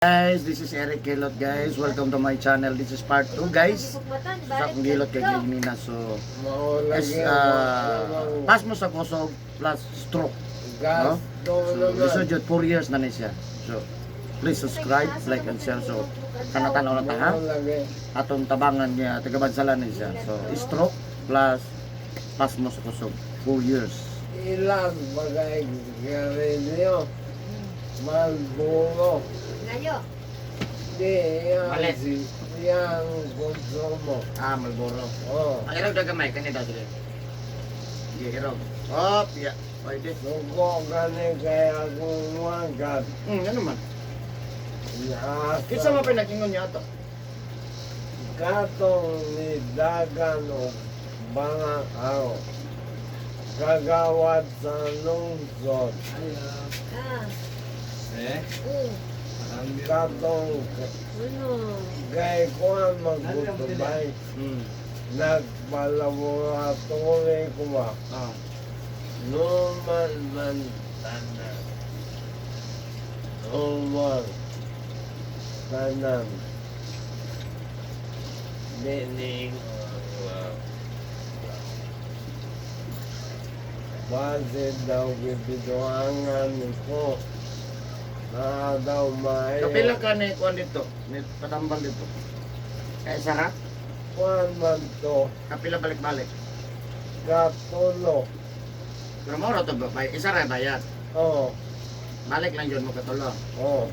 Guys, this is Eric Gilot, guys. Welcome to my channel. This is part 2, guys. Sa akong gilot kay Gilmina. So, as, pass mo sa kusog plus stroke. No? So, lisod yun, 4 years na ni siya. So, please subscribe, like, and share. So, tanatan na ta ha. Atong tabangan niya, taga-bansalan ni siya. So, stroke plus pass mo sa kusog. 4 years. Ilang bagay sigarilyo, Marlboro, Layo. Di yan, Malit. Yang konsumo. Ah, Marlboro. Oh, Ang irog na gamay, kanina daw sila. Sige, irog. Hop, yeah. Pwede. Suko gani kaya kung wagat. Ano man. Nasa Kinsa man pinagingon niya ato? Katong ni dagan o banga araw. Kagawad sa lungsod. Ah. Eh? Katong Ano? kay kuan magutubay. Nagpalaboratory ko ba? Ah. Normal man tanan. Normal tanan. Meaning, base daw gibiduangan ko na daw maayo. Kapila ka ni kuan dito, ni patambal dito. Kay isa ra? Kuan man to, Kapila balik-balik. Katulo. Pero mo ra to ba? Isa ra bayad. Oh, Balik lang yun mo katulo. Oh.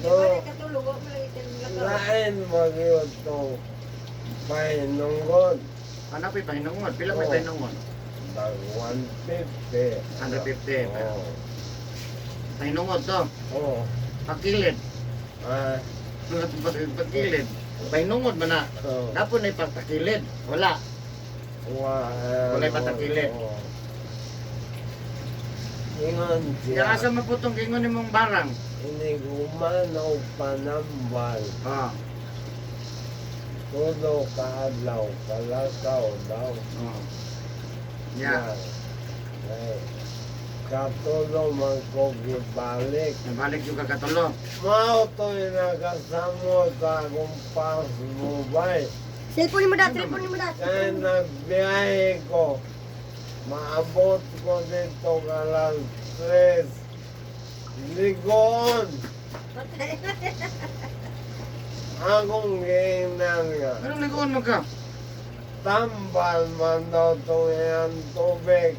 Di So, ba nakatulog? Wa mo lang itang lakaw. lain magyud to pahinungod. Hanapin pahinungod. Pila may Oo. pahinungod? Tag 150. 150. Oo. Pahinungod to. Oo. Pagkilid. Ah, Pagkilid. Pahinungod man na. oo. Dapat na ipagtakilid. Wala. Wa, Walay patakilid. oo. Ingon Kaya siya. asa maputong kingon nimong barang. Iniguman o panambal. Ah. Tulo kaadlaw, kalakaw daw. Oh. Yeah. Ay, katulo man ko gibalik. Nabalik yung katulo. Mao to'y nakasamo sa akong pasmubay. Cellphone mo dat, cellphone mo dat. Kaya nagbiyahe ko, maabot ko dito alas 3. Ligoon! Akong giinan nga. Anong ligoon mo ka? Tambal man daw itong iyang tubig.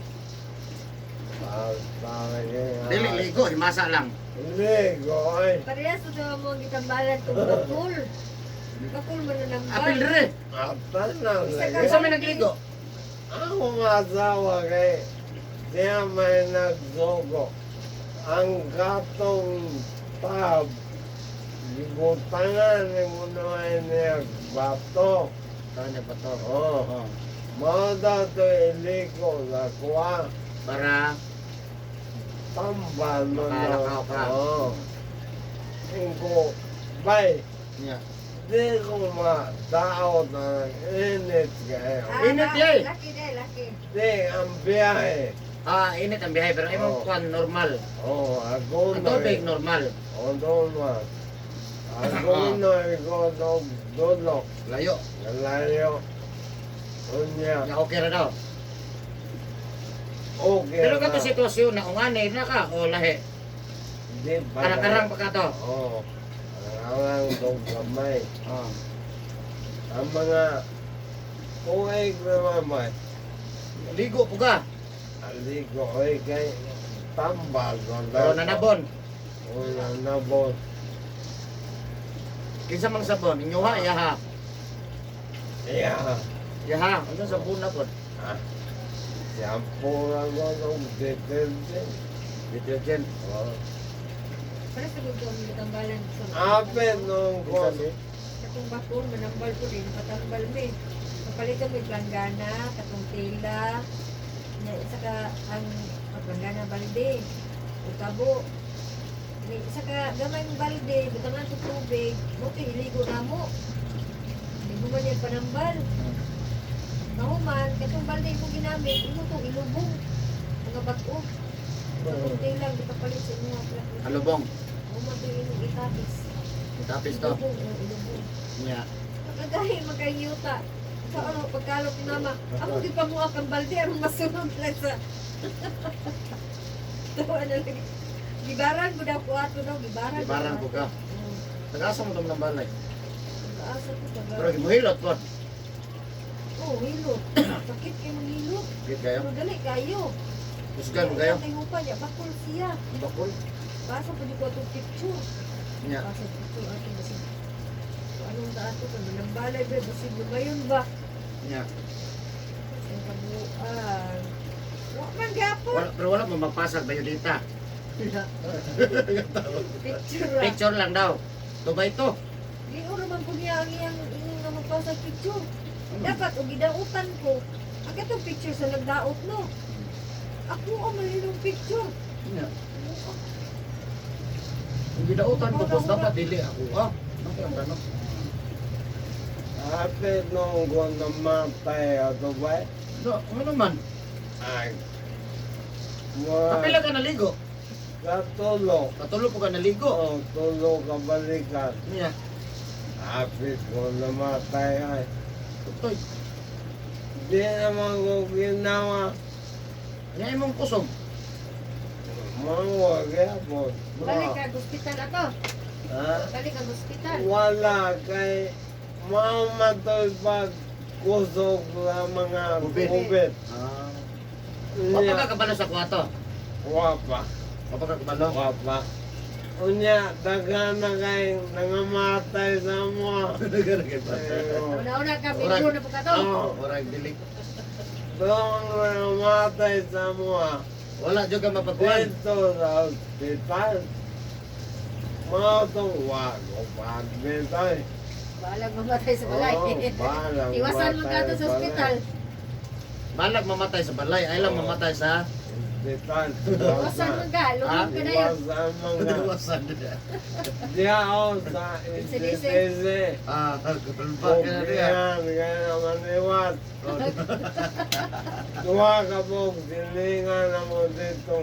Basta lagi. Dili ligo, himasa lang. Ligo ay. Parehas sa mo ang gitambalan tong bakul. Bakul man na nambal. Apil dire. Atan na lagi. Kinsa may nagligo? Akong asawa kay siya may nagsugo. Ang katong tab, gibutangan ni mo niya bato. Taon niya pa to. Oh, Oh. mao daw to iliko sa kuha. Para Tambal mo na. Makalakaw ka. Oo. Ingko, bay, yeah. di ko madaot na init kayo. Ah, Init, yay. Laki day, laki. Di, ang biyahe. Ah, init ang biyahe pero imong Oo. kuan normal. Oh, ako Ang na. tubig normal. O, normal. Ako na ikaw dulo. Layo. Nalayo. Unya. Ya okay ra daw. Okay Pero kato na. sitwasyon na ungani na ka o lahi. Di pa. Karang-karang pa ka to. Oo. Karang tong kamay. Oh. Ang mga tuig na mamay. Ligo po ka. Aligo ay kay tambal. Pero nanabon. O nanabon. Kinsa mang sabon? Inyuha yaha. Yeah. Yaha, unsa sabon na pod? Ah. Shampoo lang ko ng detergent. Detergent. Oh. Parehas sa mo ang gitambalan sa Apit nung Kinsa kon. si? Katong bakul manambal ko din, patambal mi. Kapalitan mo yung planggana, katong tela, nya isa ka ang planggana balde, o tabo. Ni isa ka gamay mong balde, butangan sa tubig, mo to iligo na mo. Hindi mo man yan panambal. Mahuman, katong balde mo ginamit, imo tong ilubong. Mga bag-o. Katong tela, gikapalit sa inyo. Alubong. Human to imong itapis. Tapis to. Ilubong, oh, ilubong. Nya. Nakagahi magkayuta. Sa ano, pagkalok ni mama, ako gipamuak ang balde, aron masunod lang sa... Tawa na lang. Gibaran ko daw ko ato daw, gibaran. Gibaran ko ka. Tagasa mo tong balay. Asa ko taga. Pero gimuhilot ko. Oh, hilot. Sakit kay mong hilot. Gid kayo. Pero dali kayo. Kusgan mo kayo. Kay hupa niya, bakol siya. Bakol. Basa pa di ko atong picture. Nya. Basa picture ato basig. So, anong daato ka nang balay ba basig lumayon ba? Nya. Ang kabuuan. Wa man gapon. Wala, pero wala mo mapasag bayolita. Wala. Picture ra. Picture lang daw. Tubay to. Di oro man po niya ang iyang iyang nga magpasa picture. Dapat og gidautan ko. Ang katong picture sa nagdaot no. Ako ang malilong picture. Nya. Kung gidautan ko boss dapat dili ako. Ah, ano ang tanong? Ate nung ko namatay ato ba? No, ano man? Ay. Kapila Mga ka naligo. katulo. Katulo po ka naligo. Oh, tulo kabalikan. Nya. Apit ko namatay ay. Tutoy. Di naman ko ginawa. Nya imong kusog. Mangwa gyapon. Balik ka ospital ato. Ha? Balik ang ospital. Wala kay mamatoy pag kusog sa mga Ubit. ubit. Ah. Wa pa ka kabalo sa kwarto. Wapa. Wa pa ka kabalo. Wapa. Unya, daghan na kay nangamatay sa mo. Una-una ka video na po ka to. Oh, Murag dili. doon nangamatay sa mo. Wala jud ka mapagkuan. Dito sa ospital. Mga itong wago pagbitan. Balag mamatay sa balay. Oo, balag Iwasan mo ka to sa mamatay ospital. Balag mamatay sa balay, ay lang Oo. mamatay sa Ospital. Iwasan mo ka, lumang ka na yun. Iwasan mo ka. Iwasan. Diya ako sa NCDC. NCDC. Ah, kulpa ka na diya. Puglihan, kaya naman iwas. Duha ka po, silingan na mo dito.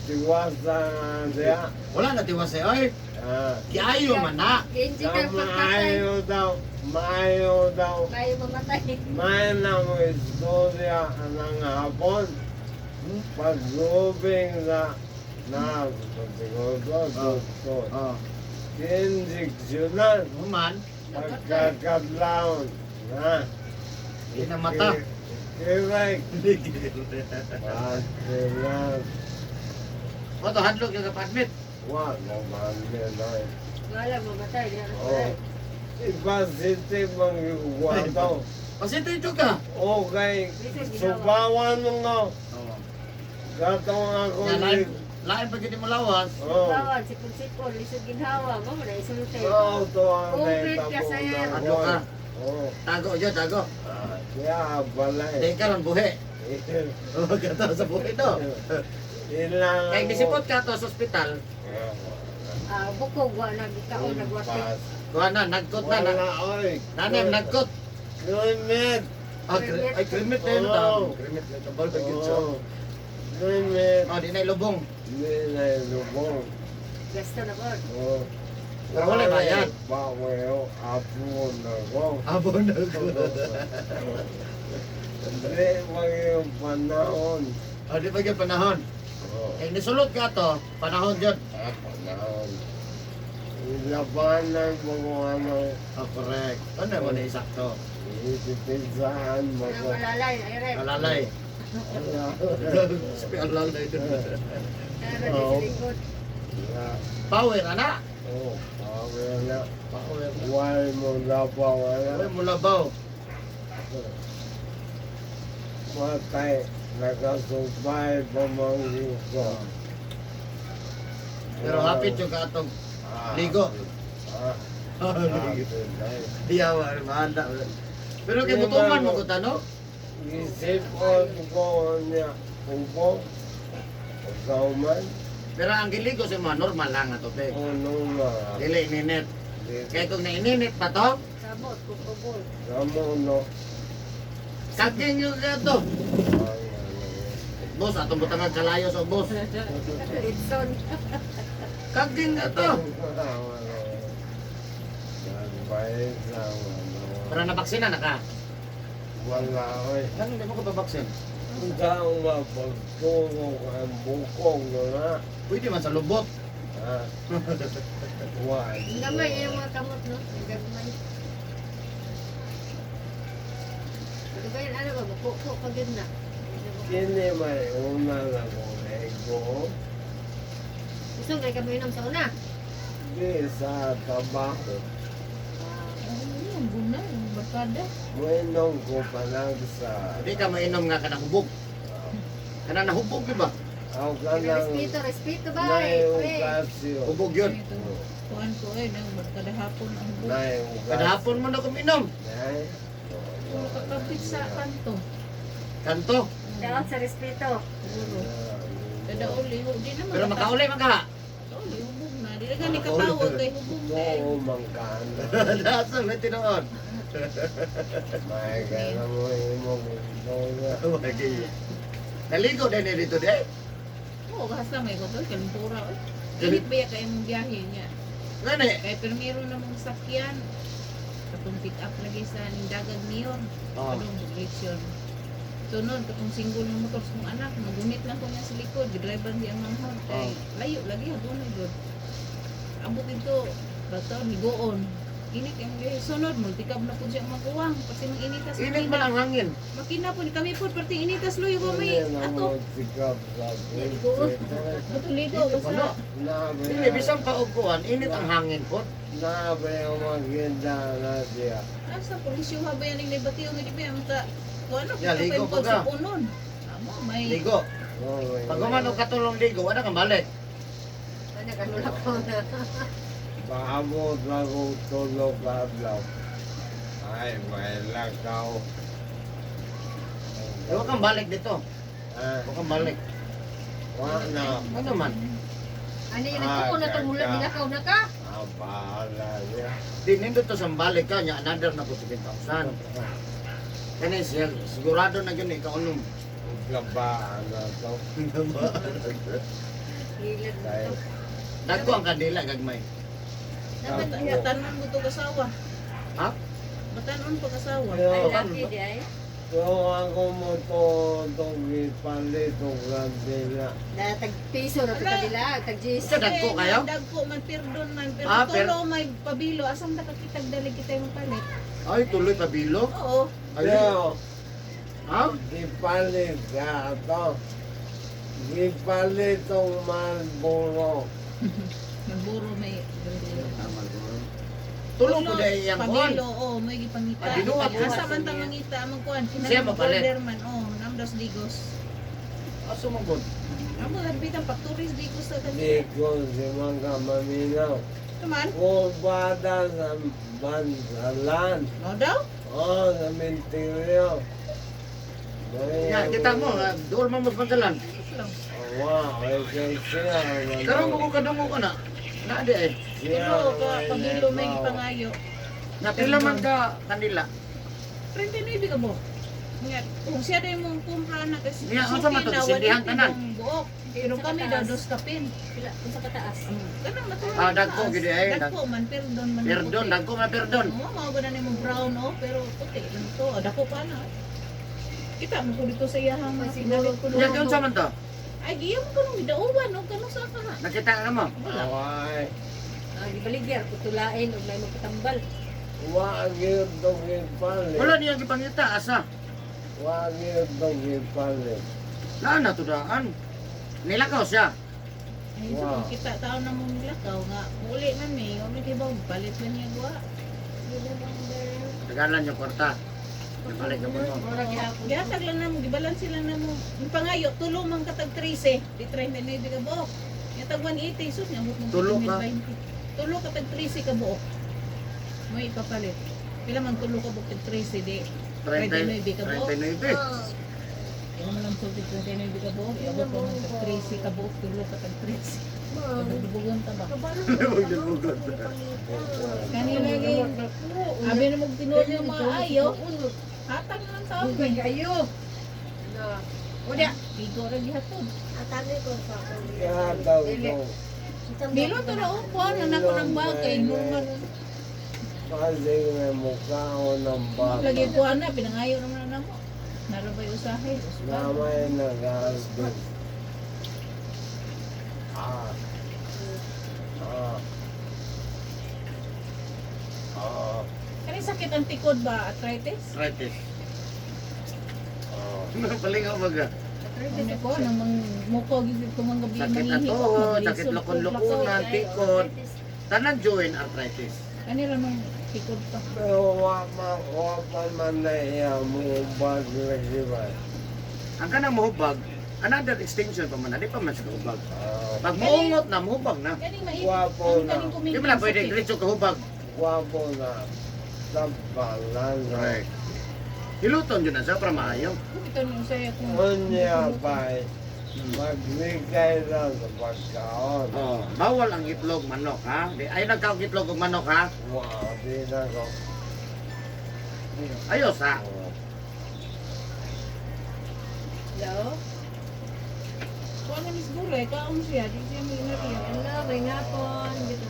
Tiwasa nga diya. Wala na tiwasa oy. Ah. Kiayo man na. Genji ka pagkatay. Maayo daw, maayo daw. May mamatay. May na mo istorya ng hapon. Paglubing sa na siguro doktor. Oh, Injeksyonan human, pagkakadlaon na. di na mata. Kirek. Patilan. Mo to hadlok yung ka-admit. Wa naman nila. Balag mamatay. Di na sa Oh. balay. Iba-city bang yung Pasito ito ka. Okay. Subawan mo nga. Oh. Gatong ako Ya, lain, ni... lain pag hindi mo lawas. Oh. Bawal, sipon-sipon, lisod ginhawa. Mo na isulti. Oo, to ang Covid ka, sir. Ano ka? Oo. Tago dyan, tago. Kaya balay. Di ka ron buhi. Oh, gato sa buhi to. Ilang Kaya nisipot ka to sa ospital, Ah, bukog wa na gikaon nagwati. kuha na, nagkot na. Wala, oy. Nanay, nagkot. Climate. Ah, ay, krimit na yun. Oo. Tao. Krimit na ito. Bal, pag yun siya. Oo. Climate. Oh, di na ilubong. Hindi na ilubong. Gasto na bod. Oo. Pero wala bayad. Bawayo, apo na ko. Abo na ko. Hindi wag yung panahon. Oh, di ba yung panahon? Oo. Kaya nisulot ka to, panahon yun. Ah, panahon. Ilabanan mo kung ano. Oh, correct. Ano mo na isakto? Isipinsahan mo Walang ko. malalay, ay rin. Alalay. Sabi alalay doon. Pero di sa likod. Power, ana. Oh, power na. Power. Why mo labaw Uy, na? mulabaw. Matay, nakasubay pamangkin ko. Pero hapit yung katong Ah, ligo. Ah, hapit na. Iyawa, mahanda. Pero kay mutuman mo ko tano? Isipon ko niya, upo, kauman, Pero ang giligo sa mga normal lang na tubig. ano na. Dili ininit. Kaya kung naininit pa to, Samot, kukubol. Kamu no. kaging yung kato. Ay, ano. Boss, atong butangan kalayo sa boss. Litson. Kaging ka to. Sa Pero nabaksina na ka. Wala oy. Ganun di mo ka babaksin. Unsa ang mapagtulog ang bukong na? Pwede man sa lubot. Ha? Wa. Ang gamay yung mga kamot, no? Ang gamay. Dugay ano ba buko pa gyud na. Kini may una na kong ego. Gusto kay kami inom sa una. Di sa tabako. Ano yung guna, yung barkada. Muinom ko panag sa Hindi ka mainom nga ka nahubog. Kana nahubog di ba? Ako ka lang Respeto, respeto ba? Nay Pre. okasyo. Hubog yun. Ito, kuan ko eh, nang barkada hapon ang hubog. Nay okasyo. Kada hapon mo na kuminom. Nay. Nakakapit sa kanto. Kanto. Dapat sa respeto. Siguro. Kada uli, di naman. Pero makauli man ka. Uli, hubog na. Di na gani katawag kay hubog na eh. Oo, mangkana. Nasa may tinuod. May kaya mo imong ito. Naligo din eh dito de. Oo, gahas na may gobel, kalimpura. Eh. Init ba ya kay mong biyahe niya? Ngani. Kay permiro na mong sakyan. Katong pick up lagi sa Nindagag Mayor. Oh. Anong leksyon. So noon, katong single ng motor sa kong anak, magunit lang ko niya sa likod, gidriver niya ang manghod. Kay layo, lagi, hagonoy god. Abot ito, basta higoon. Init ang biyahe. Sunod, multikab na po siya ang magkuwang. Kasi mang initas. Init man ang hangin. Makina po, kami po, perting initas luyo ba may Hindi na ato. mo sikap sa pulpito. Matuligo, Wala. basta. Hindi, bisan pa og kuan, init ang hangin po. Nabe ang maganda na siya. Asa, polisyo ha ba yan ang libatiyo nga di ba yan? Maka, kung ano, Ya, kita pa ligo yung po ka. sa punon. Amo, may... Ligo. Oh, Pag human og katulong ligo, wala kang balik. Ano kanula ko na. Paabot na kong tulog adlaw. Ay, may lakaw. Huwag kang balik dito. Ah, Huwag kang balik. wa na. Ano man? Ano yung nagkuko na itong mula nilakaw na ka? Ah, bahala niya. Di nindot to sa balik ka nya another na po 7,000. Kani siya sigurado na gyud ikaw unom. Gabaan na to. Hilag na Dahil to. Dagko ang kandila gagmay. Dapat batanon mo to kasawa. Ha? Batanon pa kasawa. Ay, Pero, lucky di ay. pero ako mo to itong ipalit o kandila. Na tag piso na to kanila, tag G's. Sa dagko kayo? Dagko man, perdon man. Pero Ah, tulo may pabilo. Asam na kakitag dalig kita yung palit. Ay tuloy pabilo. Oo. Ay, Pero, ha? gipalit siya ito. Gipalit ang Marlboro. Nagburo may... Tulong ko dahil iyang kuan. Pabilo, oo, may gipangita. Ah, binuhat ko. Asa man ta mangita among kuan. Siya mapalit. Border man, oh, namdos digos. Aso man gud. Amo nagbitan pag tourist digos sa Di kanila. ko si mga maminaw. Tuman? Kubada sa bansalan. No daw? Oh, sa mentiryo. Ya, kita mo, dool man mo sa pagkalan. Lang. Wow, ay kay siya. Karon mo ko kadungo ko na. Na di ay. Tulo ka pabilo may gipangayo. Napila man ka kanila. 39 ka mo. Nga, kung siya na yung mong kumpra na kasi Niya, unsa man to, suki na, sindihan 180 tanan? mong buok. Pero Sa kami kataas. daw dos kapin. Pila, kung sa kataas. Kanang matulog. Ah, dagko gid ay, Dagko man perdon man. Perdon, puti. dagko man perdon. Oo, mao gud na nimo brown oh, pero puti lang to. Ah, dako pa na. Kita mo ko dito sa iyahang mga Siguro pinalit ko Ya, unsa man to? Ay, giyam ko nung gidauwan og kanus sa ka ha. Nakita ka mo? Wala. Away. Ah, gibaligya kutulain og may magpatambal. Wa gyud tong gipalit. Wala niya gipangita asa. Wa gyud tong gipalit. Naa na to daan. Nilakaw siya. Ay, so, Wow. kung kita taon na mong nilakaw nga, uli man mi, o may kibaw, palit man niya guwa. Tagalan yung kwarta. Nabalik ka mo no. Mura gihapon. Gihatag lang namo, gibalanse lang namo. Yung pangayo, tulo man katag 13, di 39 ka buok. Yatag 180, sus nga mo Tulo ka? Tulo katag 13 ka buok. Mo ipapalit. Pila man tulo ka buok tag 13 di 39 ka buok. 39. Imo man lang sulti 39 ka buok, iabot pa man tag 13 ka buok, tulo katag 13. Dugdugon ta ba? Kani lagi abi na mo tinuod nga maayo. Hatag na lang taon. Dugay kayo. Na. Uda. Ligo ra gihatod. Gihatag ko. Dilo to ra upo na nako nang bagay normal. Kasi may mukha ng bata. Lagi ko ana pinangayo naman na namo. Narabay usahay. Na may nag-husband. Ah. Ah. Ah. Kani sakit ang tikod ba, arthritis? Arthritis. Ah. Palingaw baga. Ano ko nang mang muko gid ko mga gabi Sakit ang tuhod, sakit lukon-lukunan, tikod. Tanan joint arthritis. Kani ra mang tikod pa. Pero wa pa man na iya mo bag lagi ba? Ang kanang mohubag, another extension pa man, di pa man siya kahubag. Ah, Pag muungot na, mohubag na. Kaning mainit. Gwapo Ang na. kaning Di mo na pwede, sakit. diretso kahubag. Gwapo na. Tabalan na. Correct. Hiluton yun na siya para maayo. Ito nung usay ako. Unya pa maglikay na sa pagkaon. Oh, bawal ang itlog manok ha. Di ay nagkaog itlog og manok ha. Wow, di na ko. Ayos ha. Hello? Kuha na mis gulay, kaon siya, di siya may inariya. Hello, may ngapon. Dito.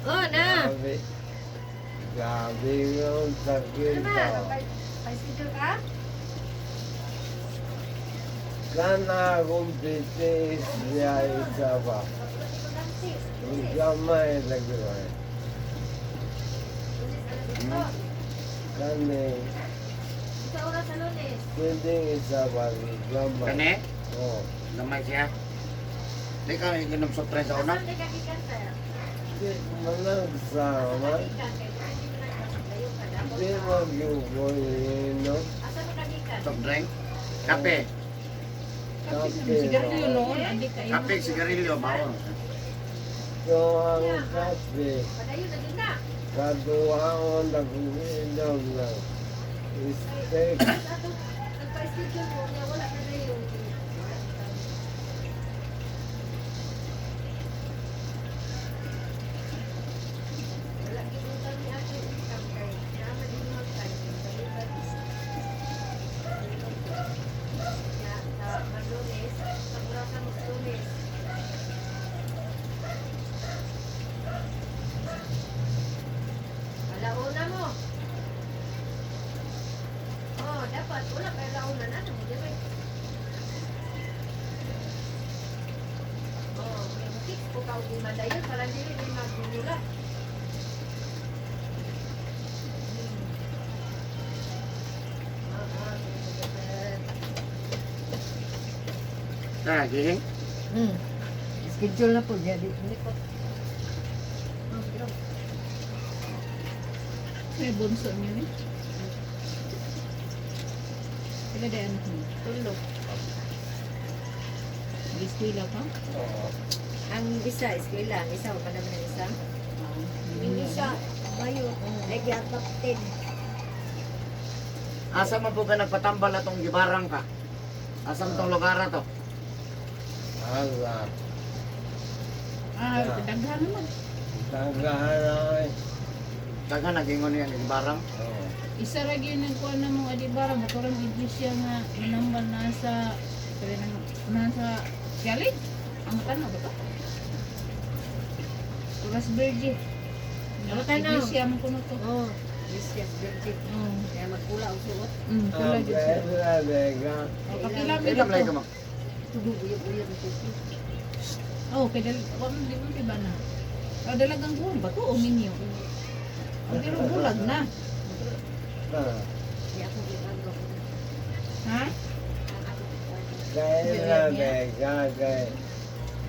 Oh, na! Grabe. Grabe yung sakit. Ano ba? Paisido ka? Kana akong bitiis niya isa pa. Gamay lagi ba? Kani, Sa oras sa Lunes. pwedeng isa pa. Gamay. Kani, Oh. gamay siya. Di ka ginom soft drink sa una. Asan ka gikan, sir? Di managsama. Gikan kay hindi mo nagkasalayo ka na. Di mo gyugoy no? Asa mo ka gikan? Soft drink. Kape, Kape sa sigarilyo noon, adi kayo. kape, sigarilyo, bawal. So ang kape, Padayon na din na. kaduhaon na kuminom ng steak. Sa ato nagpa-schedule mo niya wala ka na yung. Wala gid utang ni ate income kay naman din magtag sa Ya, sa Lunes, sa Burasa mo sa Lunes. Alauna mo. Oh, dapat wala kay alauna na mo diri. Oh, may fix ko ka og lima dayon para dili ni magmula. Na, gihing. Schedule na po niya di hindi ko. May bunso niyo ni. Pila di anak mo? Tulo. Eskwela pa? Oh. Ang isa eskwela, ang isa pa naman ang isa. Oo. Yung isa bayo, lagi adopted. Asa man po ka nagpatambal atong gibarang ka? Asa man tong lugar to? Asa. Ah, daghan naman. Tagahanay. Daghan nagingon niya ang gibarang. Oh. Isa ra gyud nang kuan na mong adi barang katurang iglesia nga manambal na sa sabi na nasa Kiali. Ang tanaw ba to? Turas Virgin. Ang tanaw. Iglesia man kuno to. Oh, yes, yes, virgin. Oh. Kaya magkula ang suot. Kula Ang gyud siya. pera dega. Oh, kapila mi Ilam lay dito. ka mo. Tubig uyab-uyab ang suot. Oh, kay dal wa man di mo diba na. Oh, dalagang buwan ba to o minyo? Oh, pero bulag na. Ah. Kaya akong ibago. Ha? Ang akong ibago. Kaya dega kay.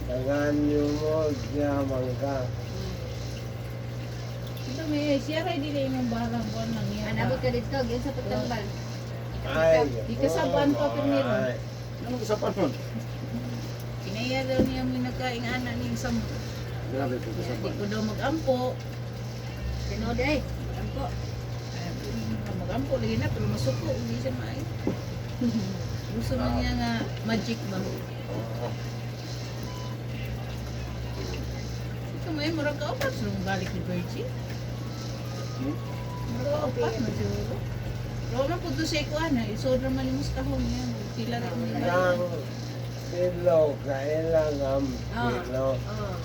Taganyo mo siya mangka. Ito may siya ra dili imong barang buwan lang niya. Anabot ka dito, gyud sa pagtambal. Ay. Di kasaban pa primero. Ay. Anong usapan nun? Kinaya daw niya may nagkaing ana ning sam. Grabe po Di usapan. ko daw magampo. Tinod eh. Ampo. Ay, magampo lagi na pero masuko hindi siya maayo. Gusto man niya nga magic ba. Oh. Ito may murag ka opat sa balik ni Virgie. Hmm? Murag ka opat na siguro. Pero man pud sa ikuan ha, isod ra man imong kahon niya. Pila ra ni Ang pilo, kailangan pilo. Oh.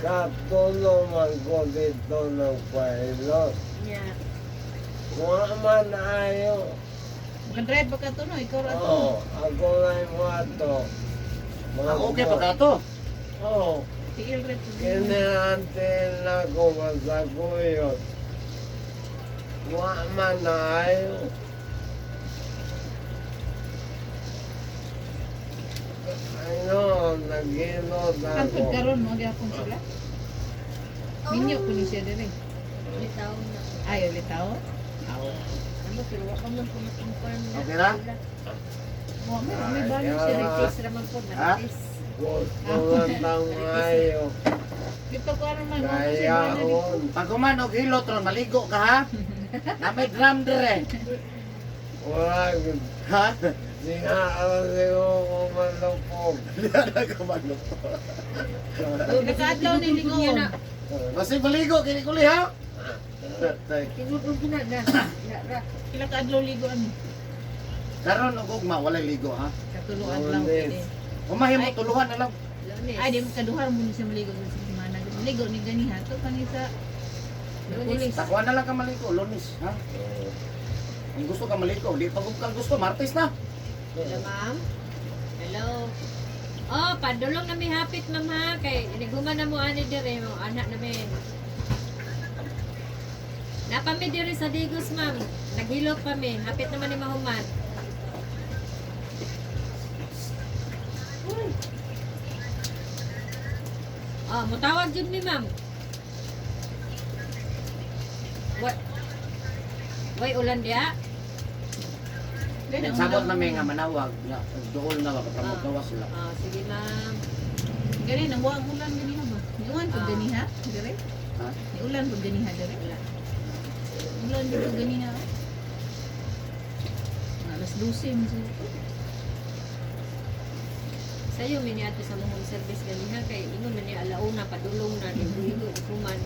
Katulong man ko dito ng pilot. Nya. Wa man ayo. Makadrive ba ka to no? Ikaw ra to. Oo, ako lang mo ato. Ah, okay pa ka to. Oo. Tiil ra to. Kiniantin na ko masaguyot. Wa man ayo. Ano, naghilot ako. Hangtod karon mo gyapon sila. Minyo ko ni siya dire. Litaw na. Ay, ulitaw. Aw. Ano pero wa ka man ko ma-confirm na. Okay ra? Mo mo may balo siya Ah. dito. Marites raman po, Ha? marites. Gusto lang tang ayo. Dito ko aron man mo siya Kaya bana dito. on. Pag human og hilot ron, maligo ka ha. Na may drum dire. Wala. Ha? Siya ang siguro ko malupog. Di ka malupo. Nakaadlaw ni lingon. Basta maligo kini kuli ha. Tinudog ko na na. Na ra. Pila ka adlaw ligo ani? Karon og ugma walay ligo ha. Katulo adlaw Lunes. kini. Humahimo tuluhan na lang. Lunes. Ay, di mo kaduhar mo ni siya maligo sa semana. Maligo ni ganiha to kanisa. Lunes. Takuan na lang ka maligo, Lunes ha. Kung gusto ka maligo, di pa kung gusto, Martes na. Hello, ma'am. Hello. Oh, padulong na mi hapit, ma'am ha. Kay iniguman na mo ani dire mo anak namin. Napami dire sa Digos, ma'am. Naghilot pa mi. Hapit naman ni mahuman. Oh, mutawag jud mi, ma'am. What? Way ulan diya? Sabot na may nga manawag na dool na ba para maggawas sila. Oh, sige, ma'am. Gani nang wa ang ulan ganiha ba? Ni ulan pud Ah. ganiha dire? Ha? Ni ulan pud ganiha dire? Wala. Ulan dito ganiha. Mga alas 12 mo siguro. Sayo mi niadto sa mong home service ganiha kay ingon man niya alauna padulong na ligo human.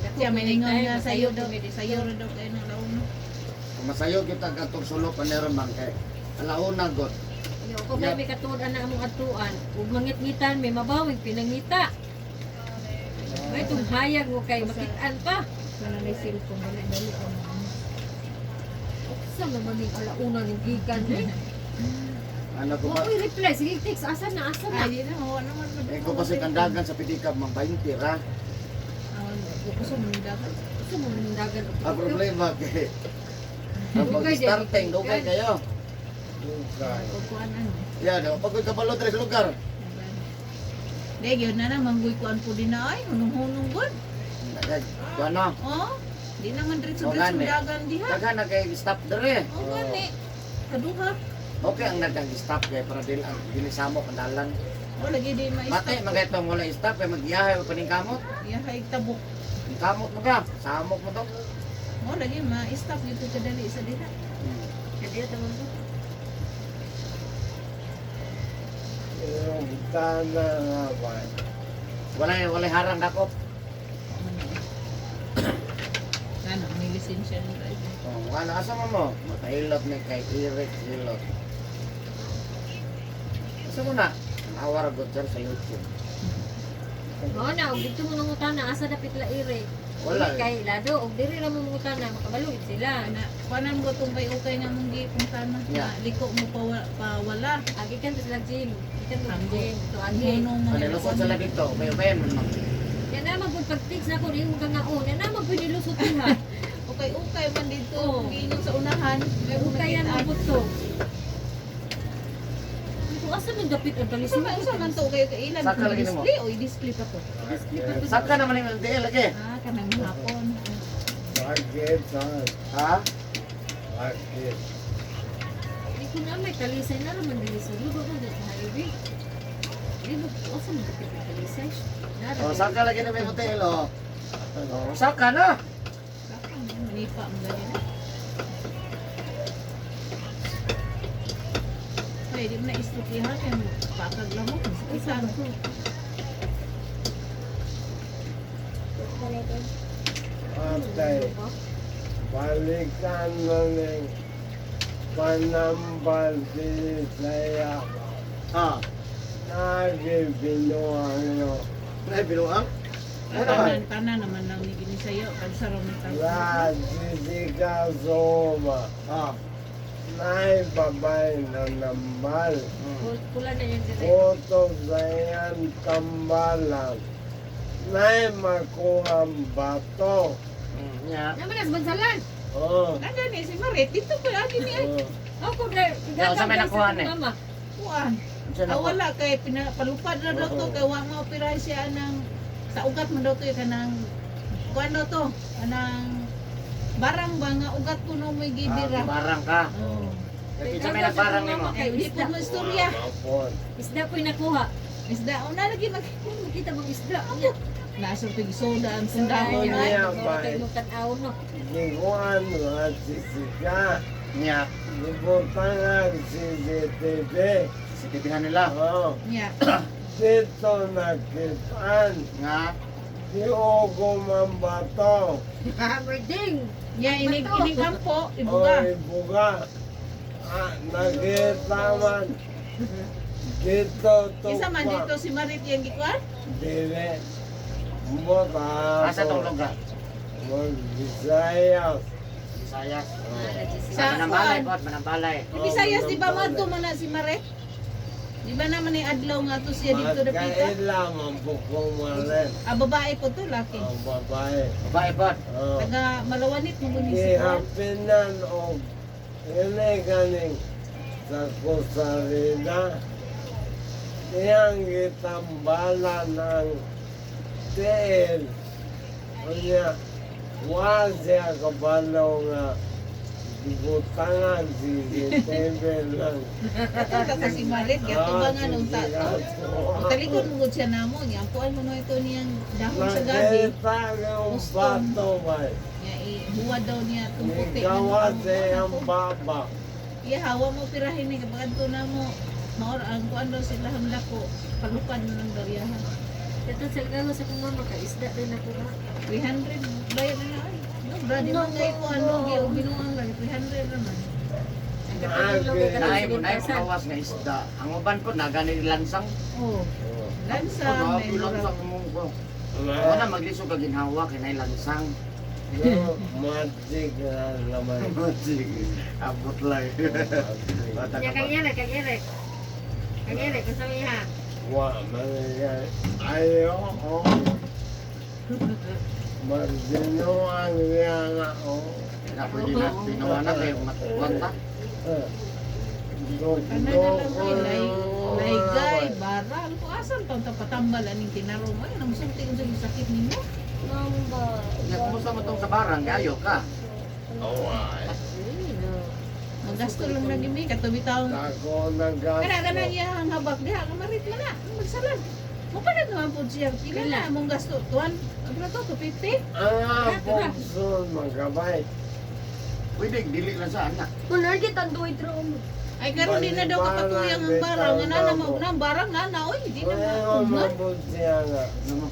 Dako Siya may kung ningon time, nga sayo daw, kami dito. sayo ra daw kayo ng launa. Kung masayo kita katong sulo paneron man kay alauna god. Yo ko may may katuod ana among atuan ug mangitngitan may mabawig pinangita. May tunghayag mo kay makit-an pa. Wala na cellphone, wala dali ko mo. Sa naman ning alauna ning gikan eh. Ano ko Wa ba? koy reply sige text asa na asa na. Ay, di na ho, ano man Eh ko kasi kandagan sa pidikab mang 20 ra. Ah, gusto mo ni dapat. Gusto mo ning dagan og Ang problema kay ang Dugay, pag-starting dugay kayo. Dugay. Kukuan ano. Yan, oh, pag kabalo diri sa lugar. Dahil yun na na, mangguy kuan po din na ay, hunong-hunong god. Nagag, ano? Oh, di naman O, diretso-diretso gani. dagan diha. Daghan na kay stop diri. Oh, gani. Kaduha. Okay ang nagdag stop kay para dili ang dili samok ang dalan. Oh, lagi di ma-stop. Mate magay tong wala stop kay magiyahay pa ning kamot. Iyahay tabok. Ang kamot mo ka, samok mo to. Oh, lagi ma-stop dito kadali sa diha. Kadiyo ta man. Inugtan na nga ba? Wala wala harang dakop. Ano, may lisensya ni driver. Oh, wala asa mo mo? Makailot ni kay Eric Hilot. Asa mo na? Awar god sir sa YouTube. Mao na og dito mo nangutana asa dapit la ire. Wala. Dili kay lado og diri ra mo mangutana makabalo sila. Ana, kuanan mo itong kay ukay nga mong gipungtana. Yeah. Na liko mo pa, pa wala. Agi kan sila gym. Gikan mo Hanggo. gym. To agi. Hunong mga Ano lusot sila dito? May man man. Yan na magpud pag-text na ko ning ka nga oh. Yan na magpud nilusot diha. Ukay ukay man dito, Oo. giingon sa unahan. May Ukayan unahan. mo pud to. Kung asa man dapit ang Sa talisod. man sa man to kayo kailan Saka lagi nimo. display o i-display pa to. Saka naman yung LDL lagi. Ah, kanang hapon. Bakit? Saan? Ha? Bakit? Hindi ko na may talisay na naman dili sa lugo ko sa highway. Di ba asa man dapit ang talisay? Nara. Oh, saka lagi na may hotel oh. Oh, saka na. Saka manipa mo gani na. Ay, di mo na istoryahan kay mo pakag lang mo. Isa mo. Atay, balikan na ng panambal saya. Ah, Nagibinuang no. Ay, binuang. Ano ba? Tanan, tanan naman lang ni gini sa'yo. Kansaro man tao. La Jessica Zoma. Ah. Nay babay na nambal. Pula na yan dire. Foto sa iyang tambalan. Nay makuha ang bato. Yeah. Naman as bansalan. Oh. Nanda ni si Marit. Dito pa lagi ni ay. Oh. Ako na. Ikaw, sa may nakuha ni? Mama. Kuan. Unsa na Ah, ko? wala kay pinapalupad na daw to kay wa mo operahan siya ng sa ugat man daw to yung kanang kuan daw to kanang barang ba nga ugat kuno mo'y Ah, gibira. barang ka. Oh. Kaya sa may nagbarang nimo. Kay di po mo istorya. Mapon. Isda po'y nakuha. Isda una lagi mag Makita mong isda. Nya. Nasa pig soda ang sundahon Soda. ay. Yeah, bye. Tanaw no. Gikuan nga Jessica. Nya, Gibutang ang CCTV. CCTV nila. Oh. Nya. Dito nakitaan. Nga Di ogo man bato. Hammer ding. Nya inig inig ampo O ibuga. ibuga. Ah, nakita man. Dito to. Isa man dito si Marit yang gikuan. Dili. Mota. Asa tong lugar? Mag-Visayas. Visayas. Sa Manambalay kuan. pod, manambalay. Di Visayas di ba madto man na si Marit? Di ba naman ay adlaw nga to siya dito dapita? Magkaila man po kumalit. Ah, babae po to, laki. Ang babae. Babae pod. Oh. Taga Malawanit mo guni si Juan. Gihapinan og ini ganing sa Kusarina. Iyang gitambalan ang tiil. Unya, wa siya kabalo nga gibutangan CCTV lang. Katong ka si Marit, gato ba nga nung ta to? Ang talikod mo gud siya namo niya. Ampuan mo no ito niyang dahon sa gabi. Nakita yung bato ba? Niya ihuwa daw niya itong puti. nga Nigawa nung- siya ang baba. Iya, hawa mo pirahin ni kapag adto na mo. Maor ang kuan daw sila ang lako. Palukan mo lang daw iyahan. Ito sa gago sa kong mama ka isda din nakuha. 300 bayad na na ay. No, brad, di man kayo kuan no, gi binuang lang 300 naman. Ang katulog kay Naay kanang mo naay silintasan. kawas nga isda. Ang uban po nagani lansang. Oh, lansa Oh, may lansang murag. mo ko. Wala maglisod ka ginhawa kay nay lansang. No, magic na naman. Sige. Abot lang. Bata Nya ka kang ba? Eric, kang Eric. Kang Eric, unsa may ha? Wa man yan. Ayo, oh. Magdinuang niya nga, oh. Na pwede na tinuwa na kayo matuwan ta. Eh. Kana na lang ay lay laygay baral ko asan pa ta patambal aning tinaro mo ay namusulti unsa yung sakit nimo. Nya kumusta mo tong sa barang gayo ka? Away. Magasto lang lagi mi kato bitaw. Ako nagasto. Kana kana niya ang habak diha ka marit man na magsalan. Mo pa naman po siya pila na among gasto tuan ano to 250? Ang apokson magabay. Pwede dili lang sa anak. Ay karon di na daw kapatuyang ang barang nga na mo na barang na na oy di na Kaya maugnan. mabot siya nga. Ano mo?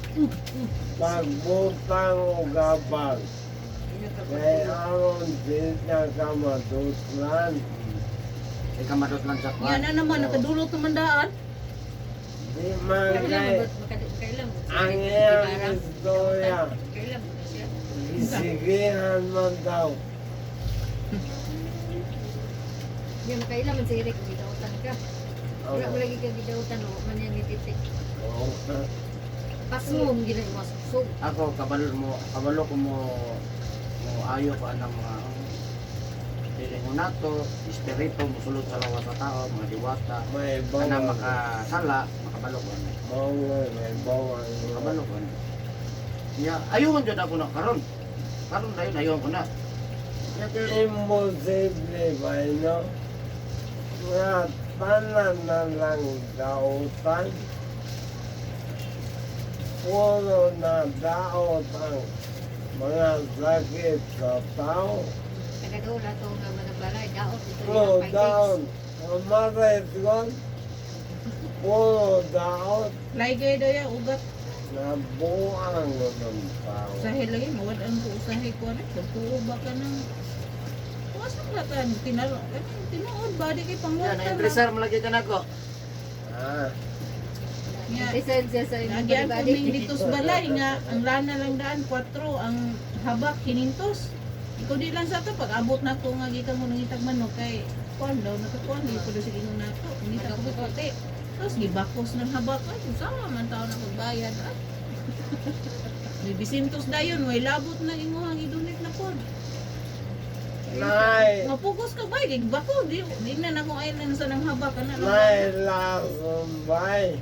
Pagbutang o gabal. Kaya aron di na ka madutlan. Kay kamadot lang sa Yan kwan. na naman nakadulot naman daan. Di man Kailan kay mo kailan mo? ang iyang istorya. Kailan mo siya? Gisigihan man daw. Nya makailan man si Eric gidautan ka. Wala mo lagi ka gidautan o man yang gititik. Oo. Pasmo mo ginagawa sugsog. Ako kabalo mo, kabalo ko mo mo ayo ko anang mga dili mo nato, espiritu mosulod sa lawas sa tao, mga diwata. May Kana bawang. makasala, makabalo ko ano. Bawang, may bawang. Makabalo ko ano. Nya ayon jud ako na karon. Karon dayon ayon ko na. Nya kay Imposible ba no? Nga tanan na lang dautan. Puro na daot ang mga sakit sa tao. Nagadola to nga manabalay daot ito Puro daon. Ang kon. Puro daot. Laygay daw ya ugat Nabuang ng tao. usahay lagi mawad-an ko usahay ko ani tuo ba ka nang kung asa ka tan tinaro tinuod ba di kay Yan, pangwarta na impresar mo lagi ka nako. Ah, Nga, Isend siya sa imong Nagyan ko bali-bali. ning dito sa balay nga ang lana lang daan 4 ang habak 500. Ikaw di lang sa to pag abot na ko nga gikan mo nangitag manok kay kuan daw nakakuan di ko daw sige ingon nato. Ngita ko puti. Tapos gibakos ng habak ay sama man tao na magbayad ay. May bisintos dayon way labot na imong i-donate na pod. Nay, Mapugos ka bay gibako di di na nako ay lang sa nang habak ana lang. nay lasumbay.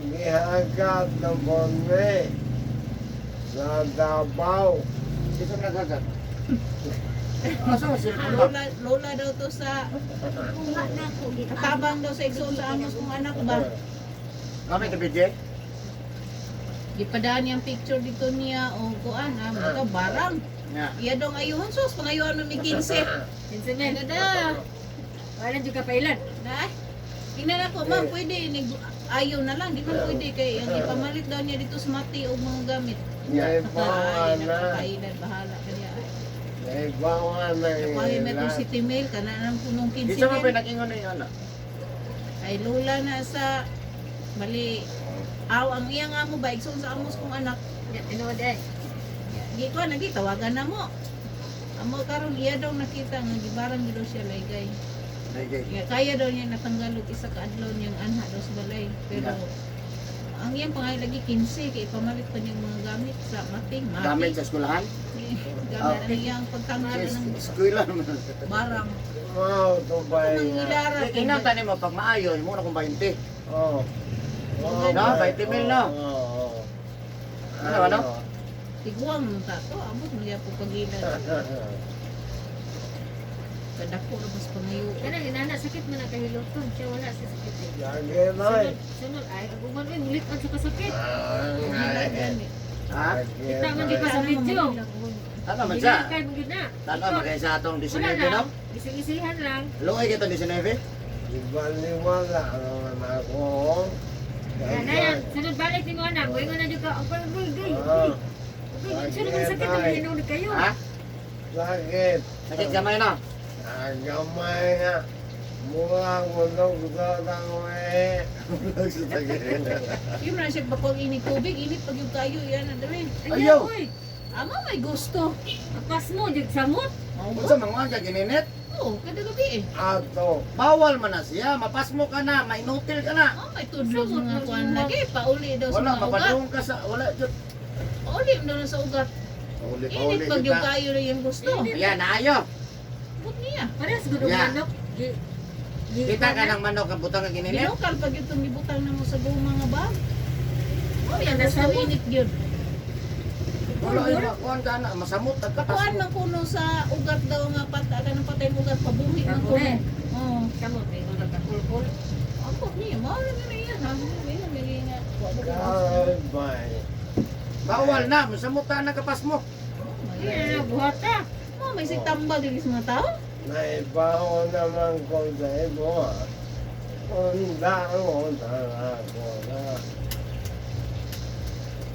Gihagat na bonme. Sa Davao. Dito naghagat. Asa man sila? Lola, lola daw to sa Kuha na ko. katabang daw sa igsoon sa amos kong anak ba. Kami ka BJ? Gipadaan niyang picture dito niya o kuan ah, mga barang. Nga. Iya dong ayuhon sus, pangayuhan mo mi 15. Kinsa man. Ano da? Wala jud ka pailan. Na. Tingnan ako, ma'am, pwede nig ayaw na lang, di man pwede kay ang ipamalit daw niya dito sa mati og mga gamit. Nga. Ay, Naibawan na. nakapailan, bahala kanya. Naibawan na Nakuha Metro ilan. City Mail kana nang punong 15 Isa man mil. pinakingon ni ana. Ay lola na sa bali aw ang iyang amo ba igsoon sa amos kong anak. Ya, tinuod ay. Di ko nagi tawagan na mo. Amo karon iya daw nakita nga gibarang gid daw siya laygay. Laygay. Ya, kaya daw niya natanggal og isa ka adlaw niyang anha daw sa balay. Pero ang iyang pangayo lagi 15 kay pamalit pa niyang mga gamit sa mating mati. Gamit sa eskwelahan? Gamit ang iyang pagtanggal ng Eskwela naman. barang. Mao to bay Ang nga. ilara Tingnan tani mo pag maayo, mo na kung 20. Oh. Oh, No, bay. 20 mil, no? Oo, oo. Ano, ano? Tiguang man ta to abot mo po pagila. Kadako ra mas pangayo. Kana inana sakit man ang kahiloton. Siya wala siya sakit. Eh. Lagi nay. Sunod, sunod ay ang uban oy mulit ang sa kasakit. Gila gani. Ha? Kita man di pa sa video. Tama man siya. Kay mo gyud na. Tama man kay sa atong Wala 19 na. no? Ising-isihan lang. Luoy kay itong 19. Ibaliwala naman ako. Yan na yan. Sunod balik ni mo anak. Moingon na jud ka. Ang parang gay gay. Ah, Okay, sunod ang sakit ang hinuod kayo. Ha? sakit. Sakit gamay no? Ah, gamay nga. Mura gulog sa tangwe. Yun na siya bakong init tubig, init pag yung kayo, yan na dali. Ayaw. Oy, Ama may gusto. apas mo jud samot. Unsa manguan ka gininit? Oo, kada gabi eh. Ato. Bawal man na siya, mapasmo ka na, mainutil ka na. Oh, may tudlo sa mga kuan lagi. Pauli daw sa Wala mga ugat. mapadung ka sa wala jud. Pauli daw na sa ugat. Pauli Init pag yung kayo na yung gusto. Ayan, naayo. But niya. Parehas gud og Yeah. manok. Kita ka ng manok ang butang ka gininit. Ginukal pag itong gibutang na mo sa buong mga bag. Oh, yan Wala, gusto samot. init yun. Wala ay makuan ka na, masamot at Kuan kapasmo. man kuno sa ugat daw nga pata ka ng patay ugat pabuhi man kuno. Pabuhi. Oo. Samot may ugat ka kulkul. Ambot niya, mao na gani yan. Ha, Ingon lagi nga. Wa ba ko gusto? Bye. Bawal na, masamot ta na kapasmo. Iya, buhata. Mo may sig tambal dili sa mga tao. Naibaho naman ko sa imo. ah. Unda ko na ako na.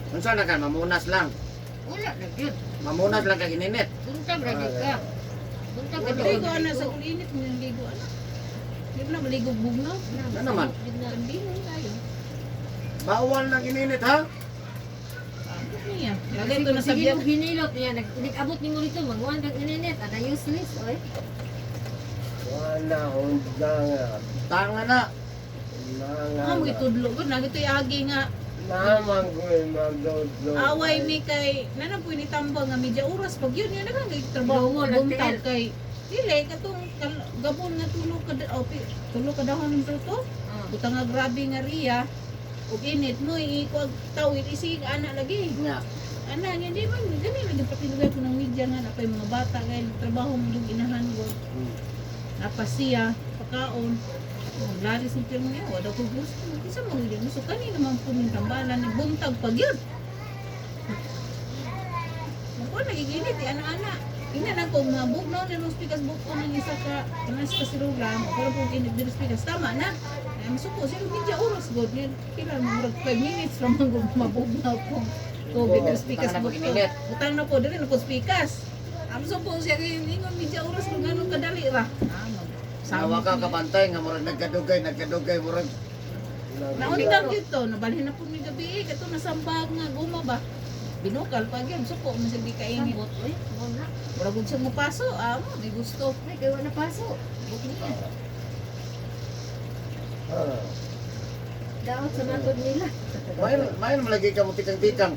Unsa na ka mamunas lang. Wala na gyud. Mamunas lang ka gininit. Buntag ra gyud ka. Buntag ra gyud. Ligo ana sa kung init mo yung ligo ana. Di ba na maligo bugnaw? Ano naman? Kandino tayo. Bawal na gininit ha. Ambot niya. Lagay to na sa Sige biyan. mo hinilot niya, nag-abot nimo dito, magkuhan kag ininit, ana useless oy. Wala unda nga. Tanga na. Unda nga. Ah, mo itudlo gud na gitoy agi nga Naman ko'y madudlo. away mi kay nanang po ni tambal nga medya oras pag yun yun na kay trabaho Lungo, buntag nagtiil. kay dili katong gabon nga tulo ka oh, tulo ka dahon ng truto Ah. butang nga grabe nga riya ug init mo ikuag tawid isig ana lagi Nga. ana nga di man gani lagi patinugay ko ng media nga napay mga bata kay trabaho mo yung inahan ko napasiya pakaon Maglari sa pirmo niya, wala ko gusto. Isa mo hindi gusto. Kanina man po ng tambalan, buntag pag yun. Ako, nagiginit, eh, ana-ana. Ina na ko, mga bugnaw na nung speakers, buko ng isa ka, kanas ka siruga, pero kung init din speakers, tama na. Ay, masuko, sino media oras, god, yun, kila, murag 5 minutes ramang mabugnaw ko. Tubig ng speakers, Butang na po buko. gininit. Butang na po, dili na po speakers. Amso po siya, ingon media oras, kung ganun kadali ra. Ah, Sawa ka kabantay nga murag nagkadugay, nagkadugay murag Naundang dito, nabalhin na po ni gabi eh. Kato nasambag nga, guma ba? Binukal pa gyud, suko mo sa di kainit. Sambot, uy. Mo na. Mura gud siya mupaso, ah, mo, may gusto. Ay, kay wala paso. Buk niya. Ah. Daot sa matod nila. Mayon, mayon malagi ka mo tikang-tikang.